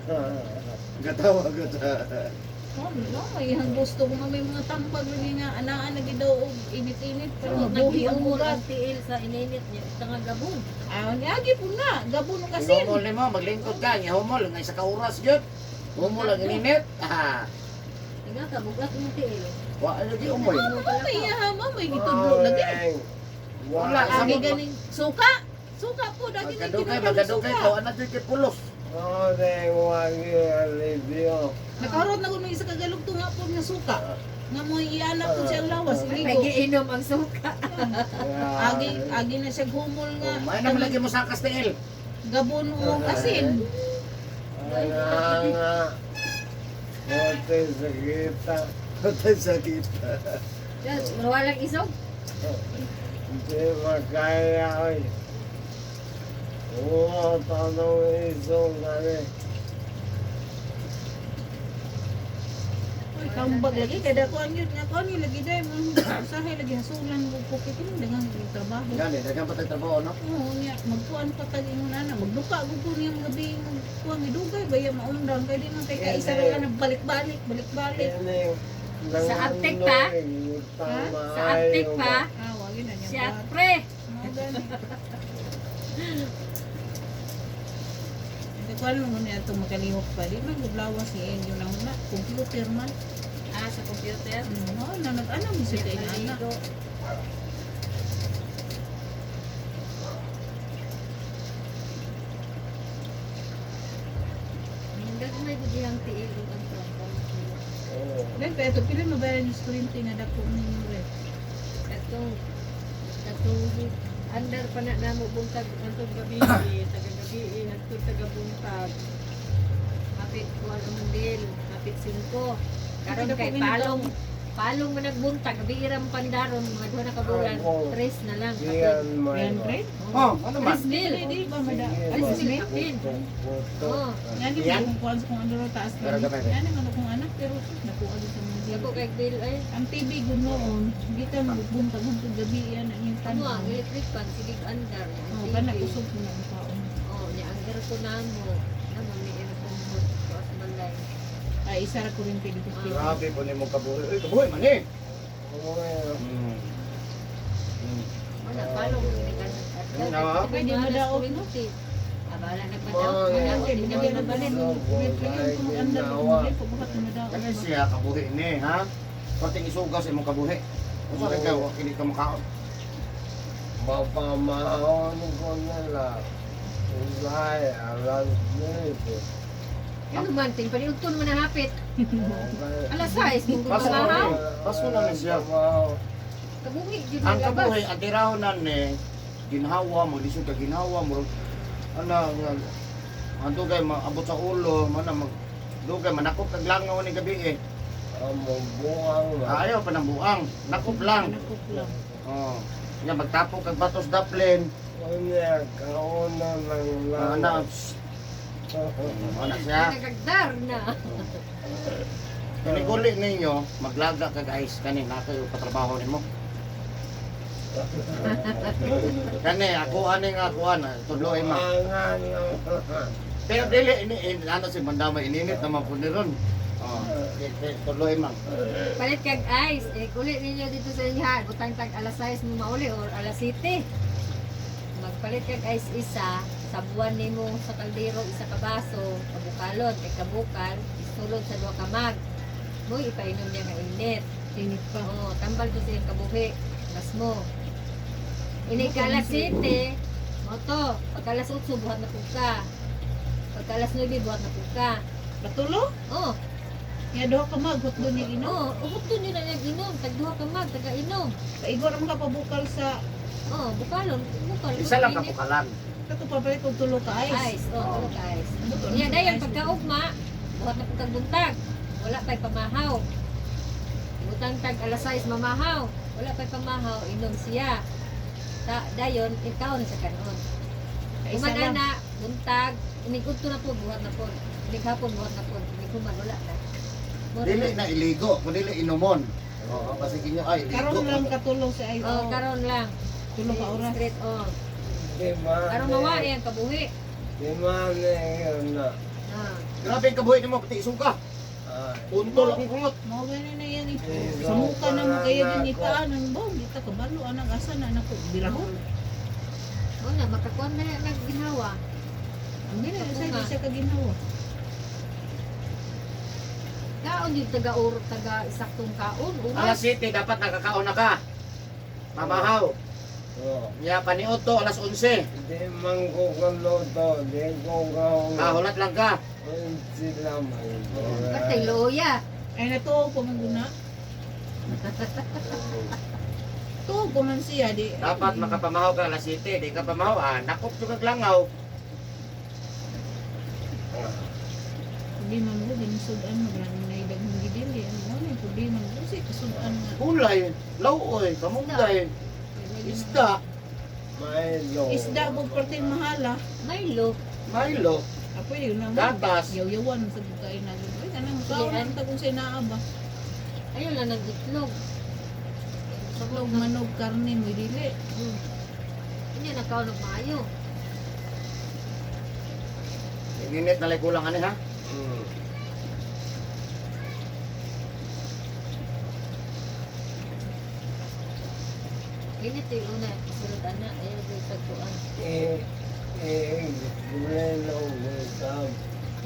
Gatawa gud. Oh, no, may ang gusto ko nga may mga tambag lagi nga anaan lagi daw og init-init pero mabuhi ang Naghiumol ugat. ang tiil sa ininit niya. Ito nga gabon. Ah, niagi po na, gabo no kasin. Humol nimo, maglingkod ka, nga humol nga isa ka oras gyud. Humol ang ininit. Ah, Nga ka, bugat mo tiil. wa lagi umol. Ano ba may hama may gitudlo lagi. Wala, Agi samot. ganing suka. Suka po dagi may Magkadugay, kinahanglan magkadugay suka. ko ana jud kay pulos. Morning, wagi alivio. Nakaroon na ko may isa kagalog tunga po nga suka. Nga mo ianap po siya ang lawas, Ay, iligo. giinom ang suka. Agi agi na siya humol nga. Oh, mayon na malagi mo sakas tiil. Gabon o asin. Nga. Kote sa kita. Patay sakit. Yan, walang isog. Hindi makaya oy. Oo, tanong isong kami. Uy, tambag lagi kada ko ang yun nga ko ni lagi day mo usahay lagi hasulan ko pukit ini dengan trabaho. Gani, daghang patay trabaho no. Oo niya magkuan pa tag ingon ana magduka gud ko niyang gabi magkuan gidugay baya maundang kay di man kay kaisa ra nga balik-balik balik-balik. Sa aptek pa? Sa aptek pa, Ah, wagi na niya. siya pre. Mao gani. Hindi ko alam kung niya ito makalihok pa. Di man gublawas ni Enyo na una. Computer man. Ah, sa computer. No, na nag-anam mo siya kay anak. Naligo. Ang gagmay gud iyang tiil ug ang tuwan. Then, pero ito, pila mabayaran yung kuryente nga dako ninyo rep. Katong katong andar pa na namo buntag antong gabi, taga gabi hangtod taga buntag. Hapit kuan ang bill, hapit 5. Karon kay palong palong man nagbuntag, gabi ra mo pandaron mga duha na ka bulan, tres na lang. Diyan may. 300? Oh, ano man? Tres mil. Di, di ba mada? Tres mil kapin. Oh, Nga di Yan. mo kung kuan sa kung ano taas Pero na. gamay, Nga naman akong anak pero sus nakuha din sa mga dako kay bill ay. Ang TV gud noon, gikan buntag hangtod gabi yan ang iyang Ano tan-aw. ang electric fan sige andar. Ang Oh, TV. kana kusog na ang taon. Oh, niya ang aircon namo. Namo may aircon mo sa balay. Ay, isa ra kuryente dito sa TV. Grabe po nimo kabuhi. Uy, kabuhi man eh. Wala palong ni kan. Ano? Pwede madaot, no? Abala nagpadaot, madaot Okay, di binigyan na na balin. Ngayon kung mag-andar ko muli, pagbuhat na madaot. Kani siya kabuhi ni ha. Pating isugaw sa imong kabuhi. Unsa ra ka wa kini ka makaon? Mapamahon ko nila. Usay, alas 9. Ano man ting paniudton man na hapit. Okay. Alas 6 kung Paso na mamahaw. ni. Paso na ni siya. Kabuhi jud Ang ang labas. kabuhi ang tirahonan ni ginhawa mo lisod ka ginhawa mo ana nga ang dugay maabot sa ulo man na mag dugay manakop kag langaw ni gabi eh. Ang buang Ah, ayaw pa ng buang, nakop lang. Nakop lang. Oh. Nya magtapok kag batos daplin. Unya, kauna ng Ah, Ana, langit. ana siya. Nagagdar na. Kiniguli ninyo, maglaga ka guys, kani na kayo patrabaho nimo. Kani ako ani nga kuan, tudloy ma. Angan ng Pero dili ini ini ano si Mandama ininit naman po ni ron. Oh, tudloy ma. Palit kag ice. Eh kulit ninyo dito sa inyo ha. Butang tag alas 6 mo mauli or alas 7. Magpalit kag ice isa, sabuan nimo sa kaldero isa ka baso, kabukalon, kay kabukal, isulod sa duha ka mug. Moy ipainom niya nga init. Init pa. Oo, tambal to sa iyang kabuhi. Mas mo. Ini ka alas 7, mo to. Pagka alas 8, buhat na pud ka. Pagka alas 9, buhat na pud ka. Patulo? Oh, Nga duha ka mag, hotdo niya inom. oo, uhot to nyo na niya inom. Tag duha ka mag, taga inom. Paigo ra man ka pabukal sa Oh, bukalon, bukal. Isa lang kabukalan. kato papalit og tulo ka ice. Ice, oh, tulo ka ice. Buto Niya na dayon ice. pagkaugma, buhat na pud kag buntag. Wala pa'y pamahaw. Butang tag alas 6 mamahaw. Wala pa'y pamahaw, inom siya. Ta dayon ikaw na sa kanon. Kaisa Human lang. ana, buntag, inig udto na po, buhat na po. Inig hapon, buhat na po. Inig human, wala na. Mura Dili na. na iligo, kun dili inumon. Oo, kasi kinyo ay ligo. Karon lang katulong sa ay. Oh, karon lang. Tulo ka oras. Straight on. Di ba? Karon mawa ang kabuhi. Di ba na yun na? Ah. Grabe ang kabuhi nimo pati isuka. Ay. Untol akong kungot. Mao gani na yan eh. Sa muka na mo kaya din itaan ang bong, di ta kabalo anang asa na nako birahon. Mo na makakuan na nagginhawa. Ang gina sa di siya kaginhawa. Kaon yung taga or taga isaktong kaon. Alas Oras. 7 dapat nakakaon na ka. Mamahaw. Oh. Nya paniod to alas 11. Di man ko kaluto, di ko kaunga. Kahulat lang ka. Sila man. Patay loya. Ay natuo ko man guna. Tuo ko man siya di. Dapat makapamahaw ka alas 7, di ka pamahaw ah, nakop jud kag langaw. Problema mo ginisud-an mo grani na daghang gidili ang mo na problema mo si kasudan nga. Gulay, lauoy, kamunggay, isda, Milo. Isda mo parte mahala. Milo. Milo, Apoy yun na. gatas. Yaw-yawan sa pagkain na. Ay kanang kaon Yan. ang tagong sa naa ba. Ayun lang nag itlog. Itlog, manog, karne, mo dili. Hindi nakaon og maayo. Ininit na lang kulang ani ha. Init yung una sulod ana ayun yung tagpuan. Eh, eh, bueno, gusap.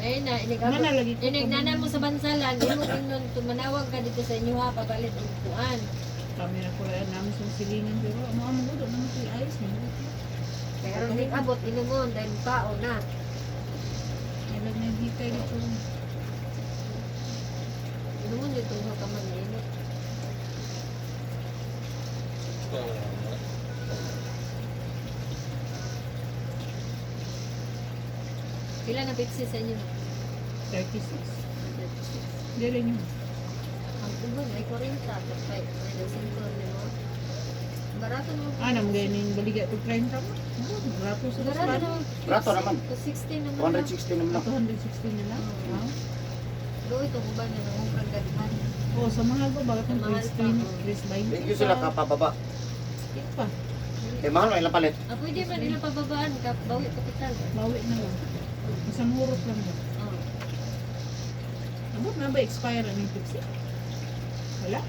Ayun na inig Mana lagi ko. Inig nana mo sa bansalan, imo ingnon tumanawag ka dito sa inyo ha papalit og kuan. Kami na kulaan namin sa silingan pero amo amo gudo naman si ayos na. Pero nig abot inumon dahil tao na. Ilag na hikay dito. Inumon yung tungho ka man init. Pila na Pepsi sa inyo? 36. Dili nyo. Ang uban ay 40, tapos ay may 5 nimo. Barato naman. Ah, nam ganing baliga to 30 mo. Barato sa Barato Barato. naman. Barato naman. 260 naman. lang. 260 naman lang. 260 na lang. Wow. Doon itong uban na nangumprang daghan. Oh, sa mahal ko bakit ang Mahal Chris pa, 20, oh. Chris 20. Thank you sila kapababa. Di pa. Eh mahal mo ilang palit. Ah, pwede man nila pababaan, kap, bawi kapital. Bawi na lang. Isang hurot lang ba? Oh. Abot na ba expire ang Pepsi? Wala?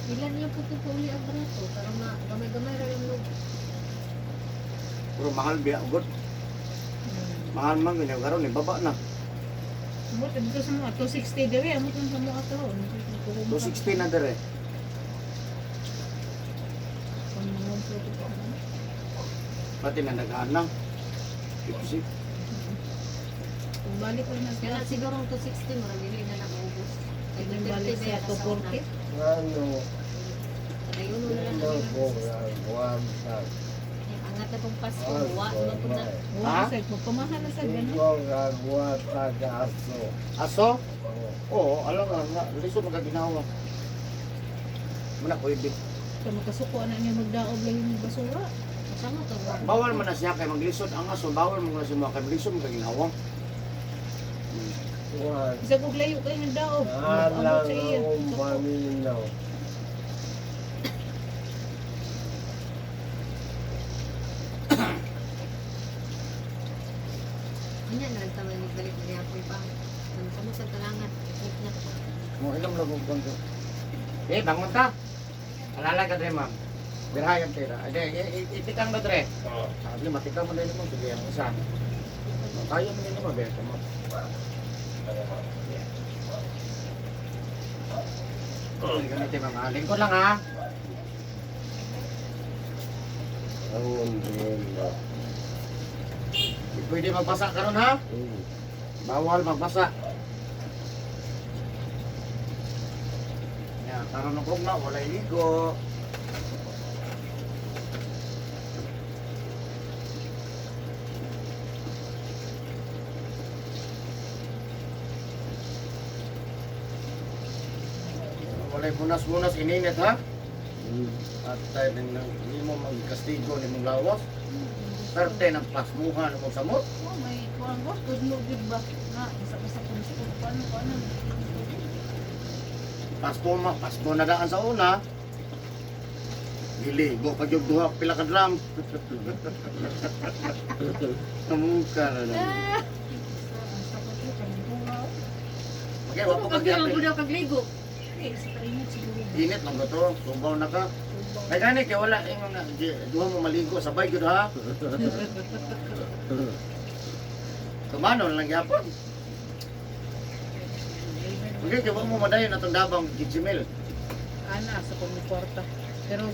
Ilan niya po ito uli ang barato, para ma gamay-gamay ra yung lug. Pero mahal biya gud. Mahal man ganyan karon ni baba na. Abot dito sa mga 260 dire, amot lang sa mga to. 260 na dire. Kung mga photo pa ako. Pati na nagaan na. Pepsi. Kung balik ko na Kaya siya, na siguro ang 260 murag dili na lang maubos. Kay kung balik 230 siya ba sa una. 240. Ano, Padayon na lang di man ang ko kagwanta. Angat na pong Pasko, wa naman po na. Ha? Wa sa magpamahal na sa Di ganun. ko kagwanta kaso. Aso? Oh. Oo, alam ka nga, lisod magaginawa. Muna pwede. Sa makasuko na niya magdaob lang yung basura. Sa mo to wa. Bawal man na siya kay maglisod ang aso, bawal man na siya mga kay maglisod magaginawa. Kuwan. Bisa kog layo kayo nagdaob. Alang Abot sa iya. akong Suko. paminaw. Kanya na lang tawag nagbalik na apoy pa. Sa mo sa talangan, ikit na. Mo ilam lang kung konto. Eh, bangon ta. Alala ka dre, ma'am. Birhayan tira. Ade, itikang na dre. Sabi, matikang mo din mo sige ang isa. Kaya mo din mo, beto mo. Okay, ganito ma'am. Ah, Lingkod lang ha. Ang undin Di pwede magbasa karon ha. Bawal magbasa. Ya, karon og na walay ligo. Walay punas-punas ininit ha. At tayo din nang hindi mo magkastigo ni mong lawas. Perte ng pasmuhan mo samot. Oh, may kuang ko, tudlo gid ba? Na, isa-isa ko gusto ko ano ko ano. Pasko ma, Pasko na daan sa una. Dili, go pa gyud duha pila ka drum. Kamuka na lang. Ang sakot ko kanang bunga. Okay, wa pa Pag kag ang budaw kag ligo. Eh, sa kainit siguro. Init lang to, subaw na ka. Kay gani kay wala ingon nga duha mo maligo sabay gyud ha. Kumano lang gyapon. Okay, kay wa mo madayon atong dabang gijimil. Ana sa kong kwarta. Pero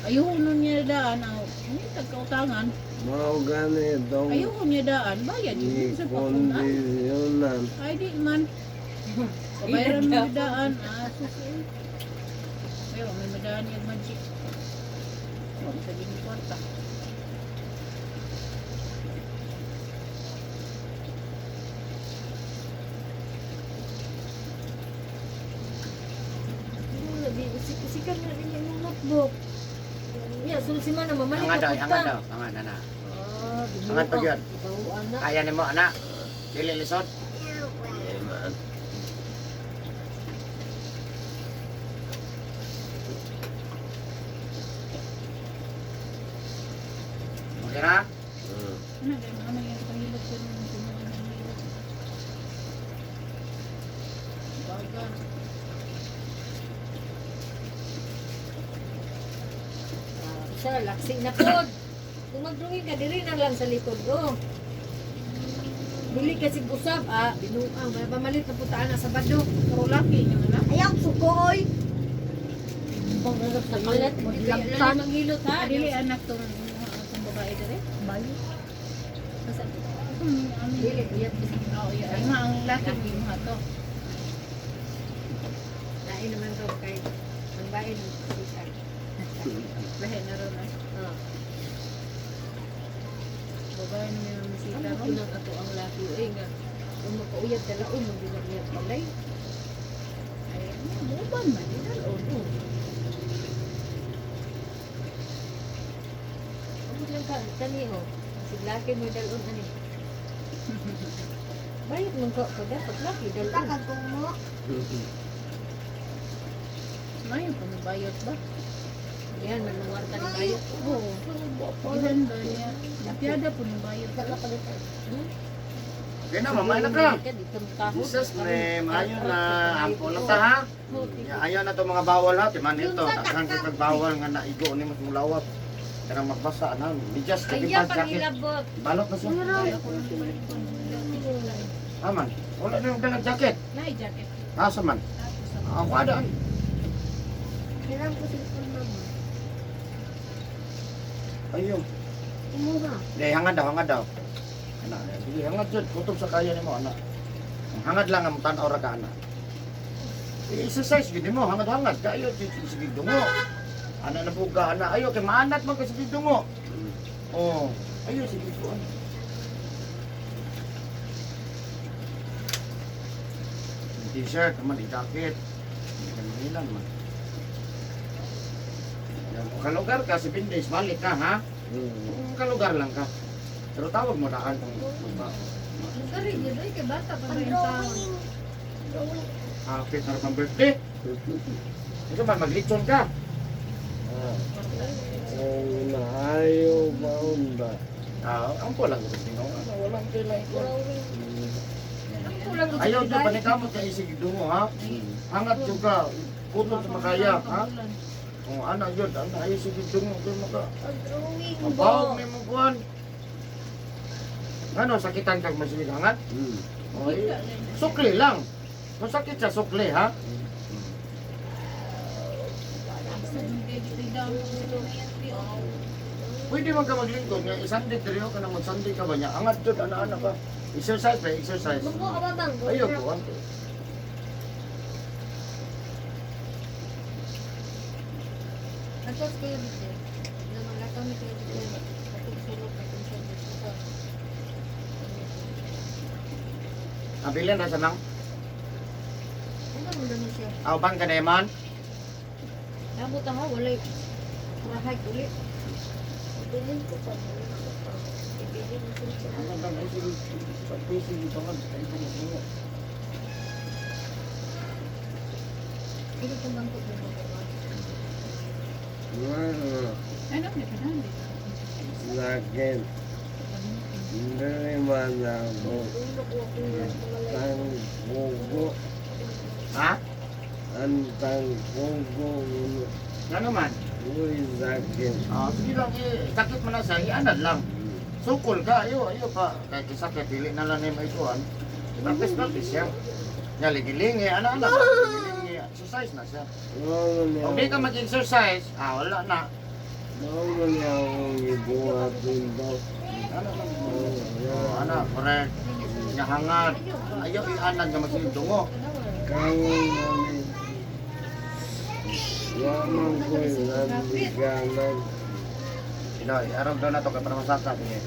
ayoko nun niya daan ang hindi tagkautangan. Mao gani dong Ayoko niya daan bayad yun sa papunan. kondisyonan. Ay di man. Kabayaran mo niya daan. Ah, susi. Pero may madaan yung magic. Huwag sa gini kwarta. Usik-usikan na rin yung notebook. Ya, sunod si mana mamalik Hangad daw, ka hangad daw, hangad na. Ah, Hangad pa gyud. Ikaw anak. Kaya nimo ana. Dili lisod. Eh, man. Okay na? Ano, dahil mga may pahilot ko nung kumuha ng hilot. Baga. Ah, Siya, laksi na pod. Kung magdungin ka, diri na lang sa likod oh. Dili kasi usab, ah, binuang, may pamalit na putaan na sa bado. Pero laki niya anak. Ayaw, sukoy. Pangarap sa kalat, maglagtan. Manghilot ha. Dili anak to ng babae dire. Bayo. Basta Dili, uyab. Oo, iya. Ay, nga, ang laki mo yung to. Lain naman to kay ang bain siya. Lahi na ron ay. Ah. Babae na may mamisita Ano ron. nang ato ang laki oy nga. Kung makauyab dalaon mo binagyan palay. Ay, ano, uban man. Dalaon. Oh. Abot lang ka kani oh. Siglaki mo dalon ani. Bayot man ka ka dapat laki dalon. Takagong mo. Mayo pa mabayot ba? Yan manungwarta ni bayot. Oo. Ilan ba niya? Piyada po ng bayot. Okay na, mamay na ka. Dito mo kahon. Jesus name, ayon na, ampo lang ta ha. Ya, ayon na to mga bawal ha, timan ito, daghan kay kag bawal nga naigo ni mas mulawat. Kanang magbasa na, bigas kay Kaya bag jacket. pangilabot. Balot na siya. Ay, ako lang ibalik ko. Aman, wala na yung dalang jacket. Nay, jacket. Asa man? Tapos sa Ako adaan. Kailangan ko cellphone mama. Ayun. Kumuha. Di, hangad daw, hangad daw. Ana, sige, hangad jud, kutob sa kaya nimo ana. Ang hangad lang ang tan-aw ra ka ana. I-exercise gid nimo, hangad-hangad kayo sige dungo. Ana na buga ana ayo kay maanat man ka sige dungo. Oh, ayo sige ko. T-shirt man, i-jacket. Hindi ka mahilan man. Yan, kung kalugar ka, 7 days, balik ka, ha? Kung kalugar lang ka. Pero tawag mo daan kung magba. Sorry, yun oy kay bata pa ba yung taon. Drawing. Drawing. Happy na rin ang birthday. Ito man, maglitson ka. Ah. Ang naayo ba unda? Ah, ang po lang gusto nyo. Ano, walang kilay ko. Drawing. Ang kulang ko Ayaw dyan, panikamot ka isig dungo, ha? Hangat juga. Putol sa makaya, ha? Kung ana yun, ana ayaw sige dungo. Kaya maka, Drawing. mabaw may mong kuhan. Ano, sakitan kag masilig hangat? Okay. Sukli lang. Kung sakit siya, sukli, ha? Pwede man ka maglingkod nga isande diri ka na magsande ka ba niya. Angat jud ana-ana ka. Exercise ba exercise. Munggo ka ba bang? Ayo ko. Atos kayo dito. Na mga kami kayo dito. Atong sulok atong sulok. Abilin ra sa nang. Ano mo lang siya? Aw bang ka naman? Nabot ha, walay rahay uli. Ibilin ko pa. Ibilin ko siya. Ano lang ay sige sa PC dito kan ay tungo. Hindi ko bangko ko. Ano, Ay, no, di pa na. Di pa. sakit. Dili man ako. Ulo ko ako na kumalay. Tangkugo. Ha? Ang tangkugo. Ano man? Uy, sakit. Ah, sige lang eh, sakit man na siya, ianad lang. Sukol ka, ayo, ayo pa. Kay kisakit, dili na lang ni maikuan. Practice, practice siya. Nya ligilingi, ana ana. Ligilingi, exercise na siya. Mao man Kung di ka mag-exercise, ah, wala na. Mao man akong gibuhat dito. Ano lang. Oh, ana, correct. Nya hangad. Ayaw ianad nga magsilungo. Kaon namin. Wa man ko'y nandiganan. Ilo, iarog daw na to kay para masaka. Sige.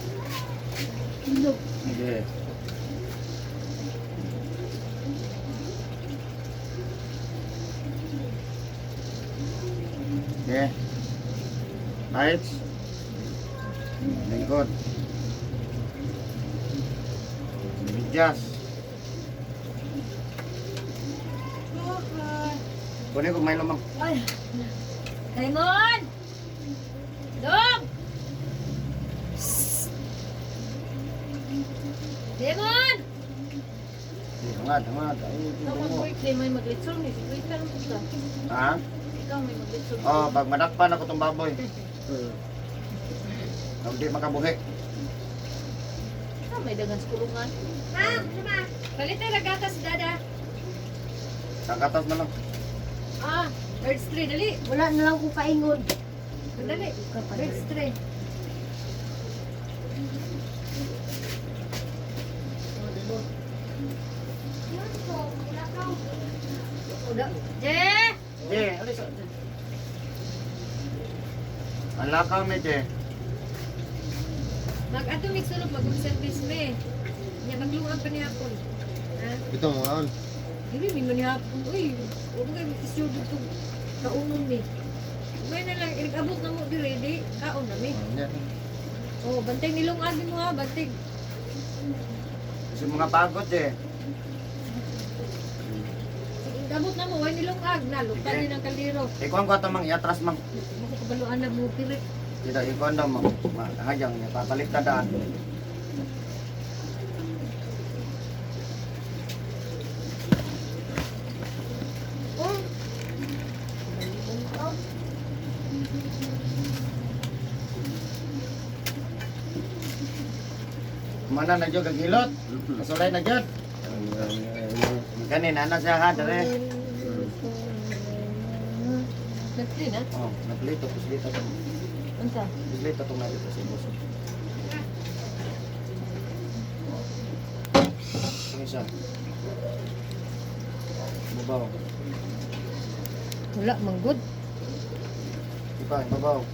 Sige. Sige. Lights. Lingkod. Medyas. Kunin ko may lumang. Ay. Raymond! Dong! Psst! Raymond! Hangad, hangad. Ay, Ikaw tungo. mag-birthday, may maglitson. Eh. Sige, wait lang ka. Ha? Ikaw may maglitson. Oh, pag madakpan ako tong baboy. Kung di makabuhi. Ah, may dagan sa kulungan. Ma'am, sama. Palit na gatas, Dada. Sa gatas na lang. Ah, birds tree, dali. Wala na lang kong kaingon. Dali. Birds tree. Je! Je, alis. Ang lakaw ni Je. Mag-ato mig sulod mag-service me. Nya magluang pa ni hapon. Ha? Ito mga on. Dili mi man ni hapon. Uy, wala kay isyo dito kaunon mi. May na lang abot na mo dire di kaon na mi. Oh, bantay nilong agi mo ha, bantay. Kasi mga pagod Je. Abot na mo way nilong ag na lukad din ang kaldero. Ikuan ko ito mang iatras mang. Mo ko kabaluan na mo diri. Tidak, ikuan daw mang. Mahayang niya. Papalit na daan. Oh. Oh. Mana na dyan gagilot. Kasulay na dyan. Gani, nana siya ha, dere. Nagpli na? Oh, naglito, puslito. Unsa? Puslito itong narito sa ibuso. Ang isa. Babaw. Wala man good. Ipa, babaw.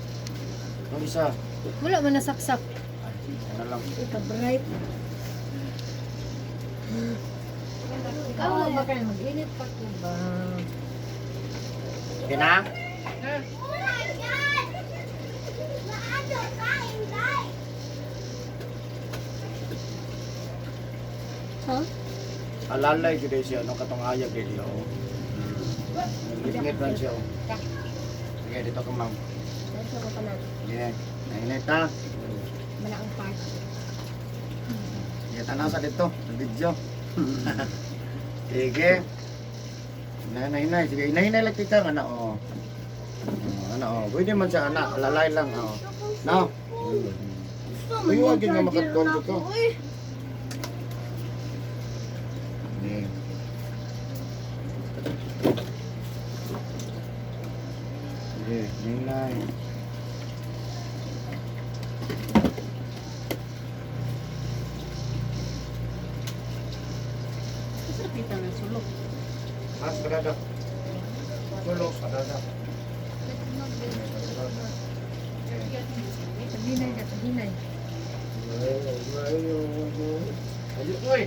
Ang isa. Wala man nasaksak. Ay, ano lang. Ika bright. Ikaw ba kay mag-init pa ko ba? Okay na? Huh? Alalay jud siya no katong ayag dili oh. Ngit lang siya. Oh. Sige, dito ka ma'am. Dahil sa ko na. Sige, nainit ha. Mana ang part. Sige, tanaw sa dito, sa video. Sige. Hinay, hinay. Sige, hinay, hinay lang kita. Ano, oh. Oh, ano, oh. Pwede man siya, anak. Alalay lang, oh. No. Uy, wag yun nga makatkuhan ko to. Sige. Sige, hinay. Kasi nakita ng sulok. Mas, padada. Sulok, padada. Taginay ka, taginay. Ayun, uy.